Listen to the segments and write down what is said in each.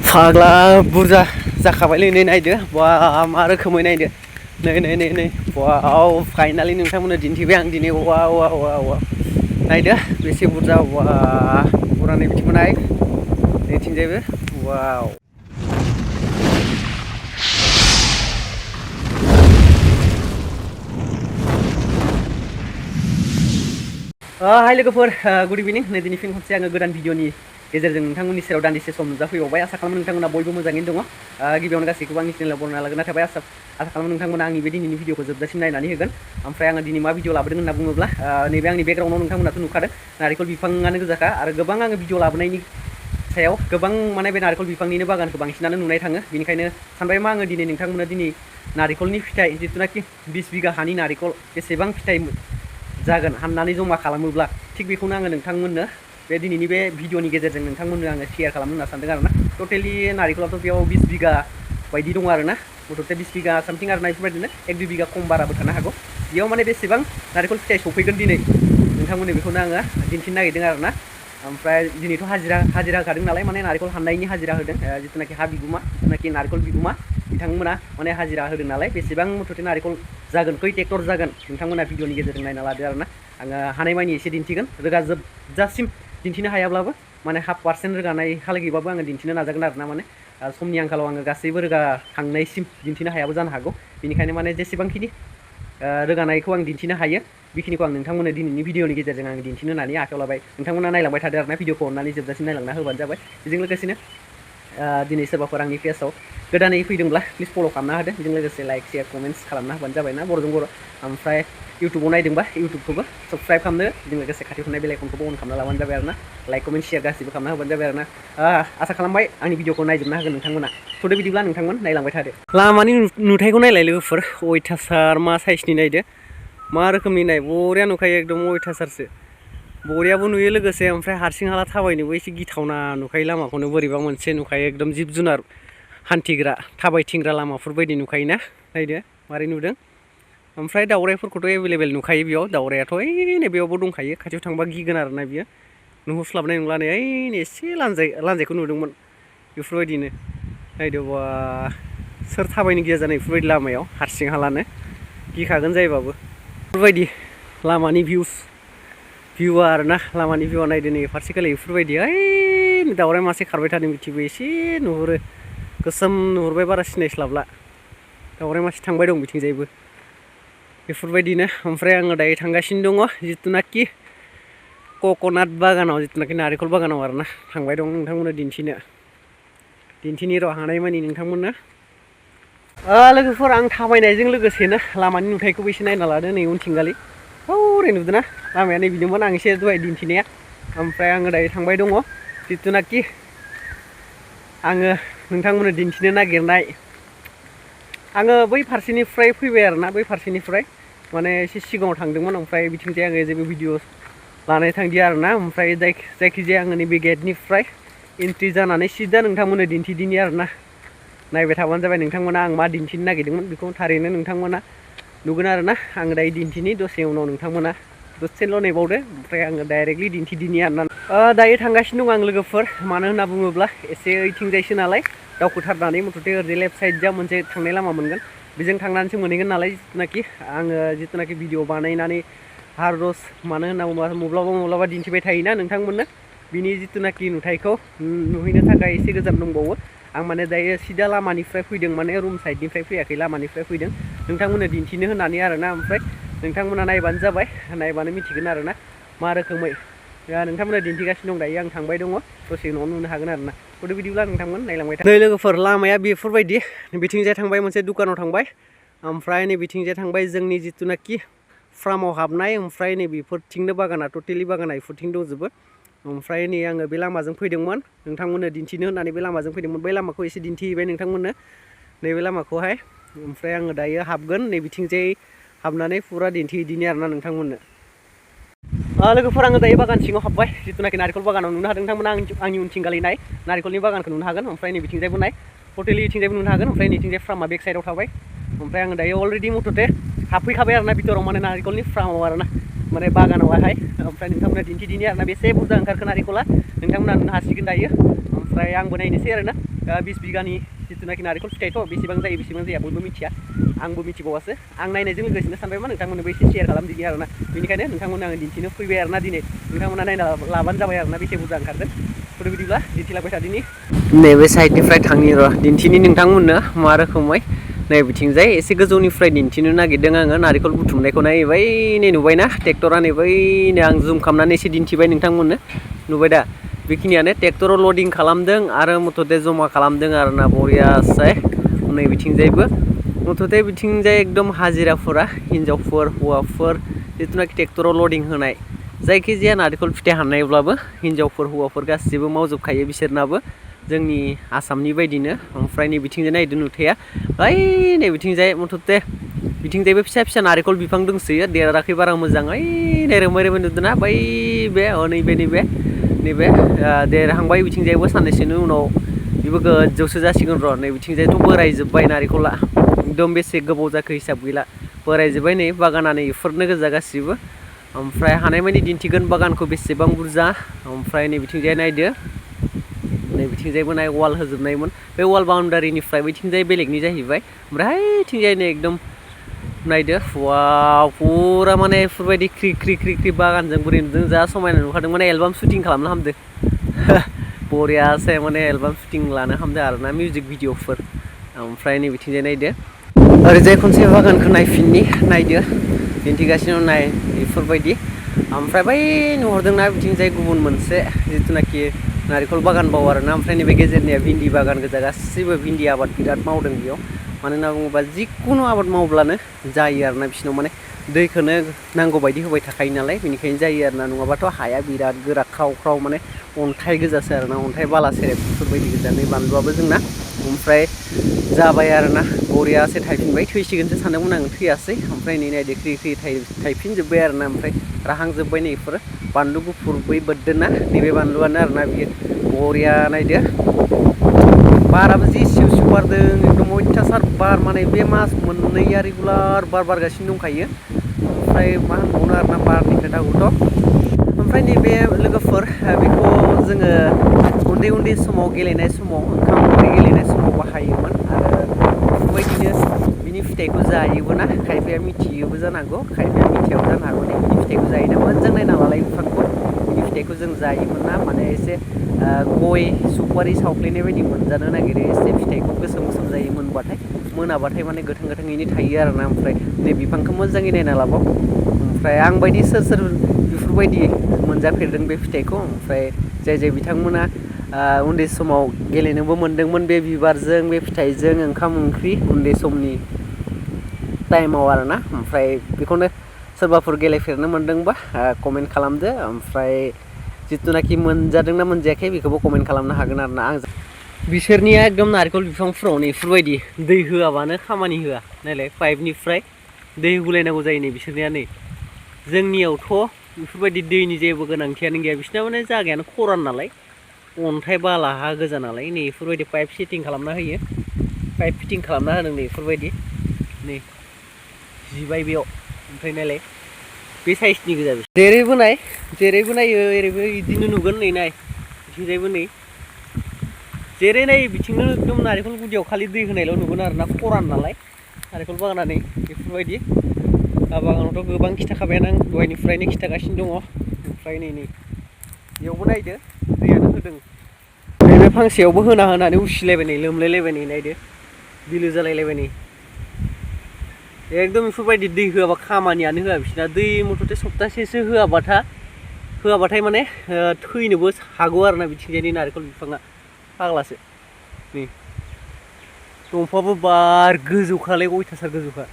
फाग्ला बुरजा जाखाबायलै नै नायदो बा मा रोखोमै नायदो नै वाव फाइनालि नोंथांमोननो दिन्थिबाय आं दिनै वाव वाव वाव वाव नायदो बेसे बुरजा वा फुरा नै बिथिंबो नाय नैथिंजायबो वाव हाय लोगोफोर गुड इभिनिं नै दिनै फिन खनसे आङो गोदान भिडिअनि गेजेरजों नोंथांमोननि सेराव दान्दिसे सम नुजाफैबावबाय आसा खालामो नोंथांमोना बयबो मोजाङैनो दङ गिबियावनो गासैखौबो आंनि चेनेलाव बरायना लागोन नाथाय आसा खालामो नोंथांमोना आंनि बे दिनैनि भिडिअखौ जोबजासिम नायनानै होगोन ओमफ्राय आङो दिनै मा भिडिअ लाबोदों होनना बुङोब्ला नैबे आंनि बेकग्राउन्डआव नोंथांमोनाथ' नुखादों नारिखल बिफाङानो गोजाखा आरो गोबां आङो भिडिअ लाबोनायनि सायाव गोबां माने बे नारिखल बिफांनिनो बागानखौ बांसिनानो नुनाय थाङो बेनिखायनो सानबाय मा आङो दिनै नोंथांमोना दिनै नारिखलनि फिथाइ जिथुनाखि 20 बिघा हानि नारिखल बेसेबां फिथाइ जागोन हाननानै जमा खालामोब्ला थिग बेखौनो आङो नोंथांमोननो बे दिनैनि बे भिडिअनि गेजेरजों नोंथांमोननो आङो शेयार खालामनो होनना सानदों आरोना टटेलि नारिखलाथ' बेयाव 20 बिघा बायदि दङ आरोना मथ'थे 20 बिघा सामथिं आरोना बेफोरबायदिनो 1-2 बिघा खम बाराबो थानो हागौ बेयाव माने बेसेबां नारिखल फिथाइ सफैगोन दिनै नोंथांमोननो बेखौनो आङो दिन्थिनो नागिरदों आरोना ओमफ्राय दिनैथ' हाजिरा होखादों नालाय माने नारिखल हाननायनि हाजिरा होदों जिथुनाखि हा बिगुमा जिथुनाखि नारिखल बिगुमा बिथांमोना माने हाजिरा होदों नालाय बेसेबां मथ'थे नारिखल जागोन खै ट्रेक्टर जागोन नोंथांमोना भिडिअनि गेजेरजों नायना लादो आरोना आङो हानायमानि एसे दिन्थिगोन रोगा जोबजासिम दिन्थिनो हायाब्लाबो माने % रोगानायहालागैबाबो आङो दिन्थिनो नाजागोन आरोना माने समनि आंखालाव आङो गासैबो रोगाखांनायसिम दिन्थिनो हायाबो जानो हागौ बेनिखायनो माने जेसेबांखिनि रोगानायखौ आं दिन्थिनो हायो बेखिनिखौ आं नोंथांमोननो दिनैनि भिडिअनि गेजेरजों आं दिन्थिनो होननानै आखायाव लाबाय नोंथांमोना नायलांबाय थादो आरोना भिडिअखौ अननानै जोबजासिम नायलांना होबानो जाबाय बेजों लोगोसेनो दिनै सोरबाफोर आंनि पेजआव गोदानै फैदोंब्ला प्लिज फल' खालामना होदो बेजों लोगोसे लाइक शेयार कमेन्ट्स खालामना होबानो जाबाय ना बर'जों बर' ओमफ्राय इउटुबाव नायदोंबा इउटुबखौबो साबस्क्राइब खालामनो बेजों लोगोसे खाथियाव थानाय बेल आइकनखौबो अन खालामना लाबानो जाबाय आरोना लाइक कमेन्ट शेयार गासिबो खालामना होबानो जाबाय आरोना आसा खालामबाय आंनि भिडिअखौ नायजोबना होगोन नोंथांमोना थ'दो बिदिब्ला नोंथांमोन नायलांबाय थादो लामानि नुथायखौ नायलाय लोगोफोर अयथासार मा साइसनि नायदो मा रोखोमनि नाय बरिया नुखायो एकदम अयथासारसो बरियाबो नुयो लोगोसे ओमफ्राय हारसिं हाला थाबायनोबो एसे गिथावना नुखायो लामाखौनो बोरैबा मोनसे नुखायो एकदम जिब जुनार हान्थिग्रा थाबायथिंग्रा लामाफोर बायदि नुखायोना नायदो मारै नुदों ओमफ्राय दाउराइफोरखौथ' एभेलेबेल नुखायो बेयाव दाउरायाथ' ओइ नै बेयावबो दंखायो खाथियाव थांबा गिगोन आरोना बियो नुहुरस्लाबनाय नंला नै ओइ एसे लान्जायखौ नुदोंमोन बेफोरबायदिनो नायदो बा सोर थाबायनो गिया जानाय बेफोरबायदि लामायाव हारसिं हालानो गिखागोन जायोबाबो बेफोरबायदि लामानि भिउआ आरोना लामानि भिउआ नायदो नै फारसेखालि बेफोरबायदि ओइ दाउराइ मासे खारबाय थादों बिथिंबो एसे नुहुरो गोसोम नुहुरबाय बारा सिनायस्लाबला दाउराइ मासे थांबाय दं बिथिंजायबो बेफोरबायदिनो ओमफ्राय आङो दायो थांगासिनो दङ जिथुनाखि कक'नाट बागानाव जिथुनाखि नारिखल बागानाव आरोना थांबाय दं नोंथांमोननो दिन्थिनि र' हानायमानि नोंथांमोननो लोगोफोर आं थाबायनायजों लोगोसेनो लामानि नुथायखौबो एसे नायना लादो नै उनथिंगालि ओरै नुदोंना लामाया नै बिदिमोन आं एसे दहाय दिन्थिनाया ओमफ्राय आङो दायो थांबाय दङ जिथुनाखि आङो नोंथांमोननो दिन्थिनो नागिरनाय आङो बै फारसेनिफ्राय फैबाय आरोना बै फारसेनिफ्राय माने एसे सिगाङाव थांदोंमोन ओमफ्राय बिथिंजाय आङो जेबो भिडिअ लानाय थांदिया आरोना ओमफ्राय जायखिजाया आङो नैबे गेटनिफ्राय एन्ट्रि जानानै सिदा नोंथांमोननो दिन्थिदिनि आरोना नायबाय थाबानो जाबाय नोंथांमोना आं मा दिन्थिनो नागिरदोंमोन बेखौ थारैनो नोंथांमोना नुगोन आरोना आङो दायो दिन्थिनि दसे उनाव नोंथांमोना दसेल' नेबावदो ओमफ्राय आङो डाइरेक्टलि दिन्थिदिनि आरोना दायो थांगासिनो दं आं लोगोफोर मानो होनना बुङोब्ला एसे ओइथिंजायसो नालाय दावखोथारनानै मथ'थे ओरैजाय लेफ्ट साइडजा मोनसे थांनाय लामा मोनगोन बेजों थांनानैसो मोनहैगोन नालाय जिथुनाखि भिडिअ बानायनानै हारदस मानो होनना बुङोब्ला माब्लाबा दिन्थिबाय थायोना नोंथांमोननो बिनि जिथुनाखि नुथायखौ नुहैनो थाखाय एसे गोजान दंबावो आं माने दायो सिदा लामानिफ्राय फैदों माने रुम साइडनिफ्राय फैयाखै लामानिफ्राय फैदों नोंथांमोननो दिन्थिनो होननानै आरोना ओमफ्राय नोंथांमोना नायबानो जाबाय नायबानो मिथिगोन आरोना मा रोखोमै नोंथांमोना दिन्थिगासिनो दं दायो आं थांबाय दङ दसे उनाव नुनो हागोन आरोना थ'दो बिदिब्ला नोंथांमोन नायलांबाय था नै लोगोफोर लामाया बेफोरबायदि बिथिंजाय थांबाय मोनसे दुखानाव थांबाय ओमफ्राय नै बिथिंजाय थांबाय जोंनि जिथुनाखि फार्माव हाबनाय ओमफ्राय नै बेफोरथिंनो बागाना टटेलि बागाना बेफोरथिं दंजोबो ओमफ्राय नै आङो बे लामाजों फैदोंमोन नोंथांमोननो दिन्थिनो होननानै बे लामाजों फैदोंमोन बै लामाखौ एसे दिन्थिहैबाय नोंथांमोननो नैबे लामाखौहाय ओमफ्राय आङो दायो हाबगोन नै बिथिंजाय हाबनानै फुरा दिन्थिहैदिनि आरोना नोंथांमोननो लोगोफोर आङो दायो बागान सिङाव हाबबाय जिथुनाखि नारिखल बागानाव नुनो हादों नोंथांमोना आंनि उनथिंगालि नाय नारिखलनि बागानखौ नुनो हागोन ओमफ्राय नै बिथिंजायबो नाय टटेलि बिथिंजायबो नुनो हागोन ओमफ्राय नैथिंजाय फार्मा बेक साइडआव थाबाय ओमफ्राय आङो दायो अलरेडि मथ'थे हाबफैखाबाय आरोना बिथोराव माने नारिखलनि फार्माव आरोना माने बागानावहाय ओमफ्राय नोंथांमोना दिन्थिदिनि आरोना बेसे बुरजा ओंखारखो नारिखला नोंथांमोना नुनो हासिगोन दायो ओमफ्राय आंबो नायनोसै आरोना 20 बिगानि जिथुनाखि नारेंखल फिथाइथ' बेसेबां जाया बयबो मिथिया आंबो मिथिबावासो आं नायनायजों लोगोसेनो सानबायमा नोंथांमोननोबो एसे शेयार खालामदिनि आरोना बेनिखायनो नोंथांमोननो आङो दिन्थिनो फैबाय आरोना दिनै नोंथांमोना नायना लाबानो जाबाय आरोना बेसे बुरजा ओंखारगोन फट' बिदिब्ला दिन्थिलांबाय थादिनि नैबे साइडनिफ्राय थांनि र' दिन्थिनि नोंथांमोननो मा रोखोमै नै बिथिंजाय एसे गोजौनिफ्राय दिन्थिनो नागिरदों आङो नारेंखल बुथुमनायखौ नै नुबायना ट्रेक्टरा नै बैनो आं जुम खालामनानै एसे दिन्थिबाय नोंथांमोननो नुबाय दा बेखिनियानो ट्रेक्टराव लडिं खालामदों आरो मथथे जमा खालामदों आरोना बरियासे नै बिथिंजायबो मथथे बिथिंजाय एकदम हाजिराफोरा हिन्जावफोर हौवाफोर जिथुनाखि ट्रेक्टराव लडिं होनाय जायखिजाया नारेंखल फिथाइ हाननायब्लाबो हिन्जावफोर हौवाफोर गासिबो मावजोबखायो बिसोरनाबो जोंनि आसामनि बायदिनो ओमफ्राय नै बिथिंजाय नायदो नुथाया ओइ नै बिथिंजाय मथथे बिथिंजायबो फिसा फिसा नारेंखल बिफां दंसोयो देराखै बारा मोजां ओइ नै रोमै नुदोंना बै बे नैबे देरहांबाय बिथिंजायबो साननैसोनि उनाव बेबो गोजौसो जासिगोन र' नै बिथिंजायथ' बोरायजोब्बाय नारेंखला एकदम बेसे गोबाव जाखो हिसाब गैला बोरायजोब्बाय नै बागाना नै इफोरनो गोजा गासिबो ओमफ्राय हानायमानि दिन्थिगोन बागानखौ बेसेबां बुरजा ओमफ्राय नै बिथिंजाय नायदो नै बिथिंजायबो नाय वाल होजोबनायमोन बे वाल बाउन्डारिनिफ्राय बैथिंजाय बेलेगनि जाहैबाय ओमफ्राय हैथिंजाय नै एकदम नायदो वाव फुरा माने बेफोरबायदि ख्रि बागानजों बोरै नुदों जा समायना नुखादों माने एलबाम शुटिं खालामनो हामदो बरियासे माने एलबाम शुटिं लानो हामदो आरोना मिउजिक भिडिअफोर ओमफ्राय नै बिथिंजाय नायदो ओरैजाय खनसे बागानखौ नायफिननि नायदो दिन्थिगासिनो नाय बेफोरबायदि ओमफ्राय बै नुहरदोंना बिथिंजाय गुबुन मोनसे जिथुनाखि नारेंखल बागान बाव आरोना ओमफ्राय नैबे गेजेरनिया भिन्दि बागान गोजा गासिबो भिन्दि आबाद बिराद मावदों बेयाव मानो होनना बुङोबा जिखुनु आबाद मावब्लानो जायो आरोना बिसिनाव माने दैखौनो नांगौ बायदि होबाय थाखायो नालाय बेनिखायनो जायो आरोना नङाबाथ' हाया बिराद गोरा ख्राव माने अन्थाइ गोजासो आरोना अन्थाइ बाला सेरेब बेफोरबायदि गोजा नै बानलुआबो जोंना ओमफ्राय जाबाय आरोना बरियासे थायफिनबाय थैसिगोनसो सानदोंमोन आं थैयासै ओमफ्राय नै नायदो ख्रि थायफिनजोब्बाय आरोना ओमफ्राय राहांजोब्बाय नै बेफोरो बानलु गुफुर बै बोरदोना नैबे बानलुआनो आरोना बियो बरिया नायदो बाराबो जि सिउ बारदों एकदम अयथासार बार माने बे मास मोननैया रेगुलार बार बारगासिनो दंखायो ओमफ्राय मा होनबावनो आरोना बारनि खोथाखौथ' ओमफ्राय नैबे लोगोफोर बेखौ जोङो उन्दै समाव गेलेनाय समाव ओंखाम ओंख्रि गेलेनाय समाव बाहायोमोन आरो बेफोरबायदिनो बिनि फिथाइखौ जायोबोना खायफाया मिथियोबो जानांगौ खायफाया मिथियाबो जानो हागौ बिनि फिथाइखौ जायोना मोजां नायना लालाय बिफांखौ बिनि फिथाइखौ जों जायोमोन ना माने एसे गय सुपारि सावफ्लेनाय बायदि मोनजानो नागिरो एसे फिथाइखौ गोसोम जायो मोनाबाथाय माने गोथाङैनो थायो आरोना ओमफ्राय नै बिफांखौ मोजाङै नायना लाबाव ओमफ्राय आं बायदि सोर बेफोरबायदि मोनजाफेरदों बे फिथाइखौ ओमफ्राय जाय बिथांमोना उन्दै समाव गेलेनोबो मोनदोंमोन बे बिबारजों बे फिथाइजों ओंखाम ओंख्रि उन्दै समनि टाइमाव आरोना ओमफ्राय बेखौनो सोरबाफोर गेलेफेरनो मोनदोंबा कमेन्ट खालामदो ओमफ्राय जिथुनाखि मोनजादोंना मोनजायाखै बेखौबो कमेन्ट खालामनो हागोन आरोना आं बिसोरनिया एकदम नारेंखल बिफांफोराव नै बेफोरबायदि दै होआबानो खामानि होआ नायलाय पाइपनिफ्राय दै होलायनांगौ जायो नै बिसोरनिया नै जोंनियावथ' बेफोरबायदि दैनि जेबो गोनांथियानो गैया बिसोरना माने जायगायानो खरान नालाय अन्थाइ बाला हा गोजा नालाय नै बेफोरबायदि पाइप फिटिं खालामना होयो पाइप फिटिं खालामना होदों नै बेफोरबायदि नै जिबाय बेयाव ओमफ्राय नायलाय बे साइजनि गोजा जेरैबो नायो ओरैबो बिदिनो नुगोन नै नाय बिथिंजायबो नै जेरै नायो बिथिंनो एकदम नारेंखल गुदियाव खालि दै होनायल' नुगोन आरोना खरान नालाय नारेंखल बागाना नै बेफोरबायदि बागानावथ' गोबां खिथाखाबायानो आं दहायनिफ्रायनो खिथागासिनो दङ ओमफ्राय नै बेयावबो नायदो दैयानो होदों नैबे फांसेयावबो होनानै उसिलायबाय नै लोमलायलायबाय नै नायदो बिलो जालायलायबाय नै एकदम बेफोरबायदि दै होआबा खामानियानो होआ बिसोरना दै मथथे सप्तासेसो होआबाथाय माने थैनोबो हागौ आरोना बिथिंजायनि नारेंखल बिफाङा फाग्लासो नै दंफांआबो बार गोजौखालाय अयथासार गोजौखा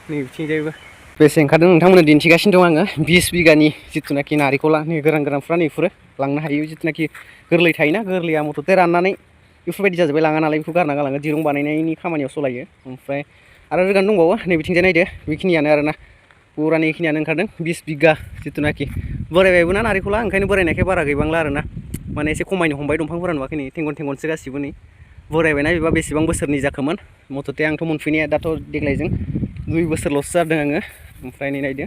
नै बिथिंजायबो बेसे ओंखारदों नोंथांमोननो दिन्थिगासिनो दं आङो 20 बिगानि जिथुनाखि नारेंखला नै गोरानफ्रा नै बेफोरो लांनो हायो जिथुनाखि गोरलै थायोना गोरलैया मथथे राननानै बेफोरबायदि जाजोब्बाय लाङा नालाय बेखौ गारना गालाङो दिरुं बानायनायनि खामानियाव सलायो ओमफ्राय आरो रोगान दंबावो नै बिथिंजाय नायदो बेखिनियानो आरोना पुरानि बेखिनियानो ओंखारदों 20 बिगा जिथुनाखि बोरायबायबो ना नारेंखला ओंखायनो बोरायनायखाय बारा गैबांला आरोना माने एसे खमायनो हमबाय दंफांफोरा नुवाखै नै थेंगनसो गासिबो नै बोरायबायना बेबा बेसेबां बोसोरनि जाखोमोन मथथे आंथ' मोनफैनाया दाथ' देग्लायजों 2 बोसोरल'सो जादों आङो ओमफ्राय नै नायदो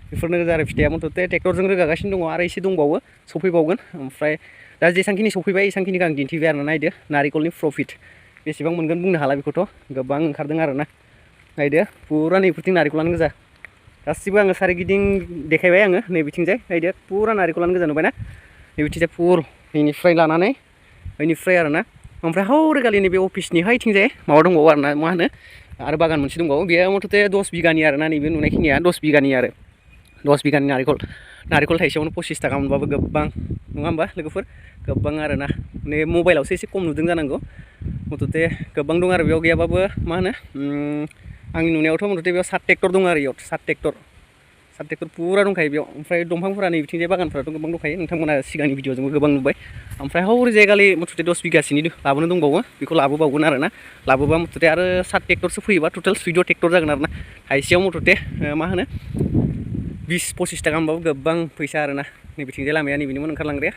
बेफोरनो गोजा आरो फिथाइया मथथे ट्रेक्टरजों रोगागासिनो दङ आरो एसे दंबावो सफैबावगोन ओमफ्राय दा जेसांखिनि सफैबाय एसांखिनिखौ आं दिन्थिबाय आरो नायदो नारिकलनि प्रफिट बेसेबां मोनगोन बुंनो हाला बेखौथ' गोबां ओंखारदों आरो ना नायदो पुरा नैफोरथिं नारिकलानो गोजा गासिबो आङो सारिगिदिं देखायबाय आङो नैबिथिंजाय नायदो पुरा नारिकलानो गोजा नुबायना नैबिथिंजाय पुर बेनिफ्राय लानानै बेनिफ्राय आरो ना ओमफ्राय हौरैखालि नैबे अफिसनि हायथिंजाय माबा दंबावो आरो ना मा होनो आरो बागान मोनसे दंबावो बेयो मथथे 10 बिगानि आरो ना नैबे नुनायखिनिया 10 बिगानि आरो 10 बिगानि नारिकल थाइसेयावनो 25 थाखा मोनबाबो गोबां नङा होमबा लोगोफोर गोबां आरो ना नै मबाइलावसो एसे खम नुदों जानांगौ मथथे गोबां दं आरो बेयाव गैयाबाबो मा होनो आंनि नुनायावथ' मथथे बेयाव 7 ट्रेक्टर दं आरो बेयाव 7 ट्रेक्टर पुरा दंखायो बेयाव ओमफ्राय दंफांफोरा नै बिथिंजाय बागानफोराथ' गोबां दंखायो नोंथांमोना सिगांनि भिडिअ'जोंबो गोबां नुबाय ओमफ्राय हौरैजाय गालि मथथे 10 बिगासोनि लाबोनो दंबावो बेखौ लाबोबावगोन आरो ना लाबोबा मथथे आरो 7 ट्रेक्टरसो फैयोबा टटेल 14 ट्रेक्टर जागोन आरो ना थाइसेयाव मथथे मा होनो 20-25 थाखा मोनबाबो गोबां फैसा आरो ना नैबिथिंजाय लामाया नैबेनिमोन ओंखारलांग्राया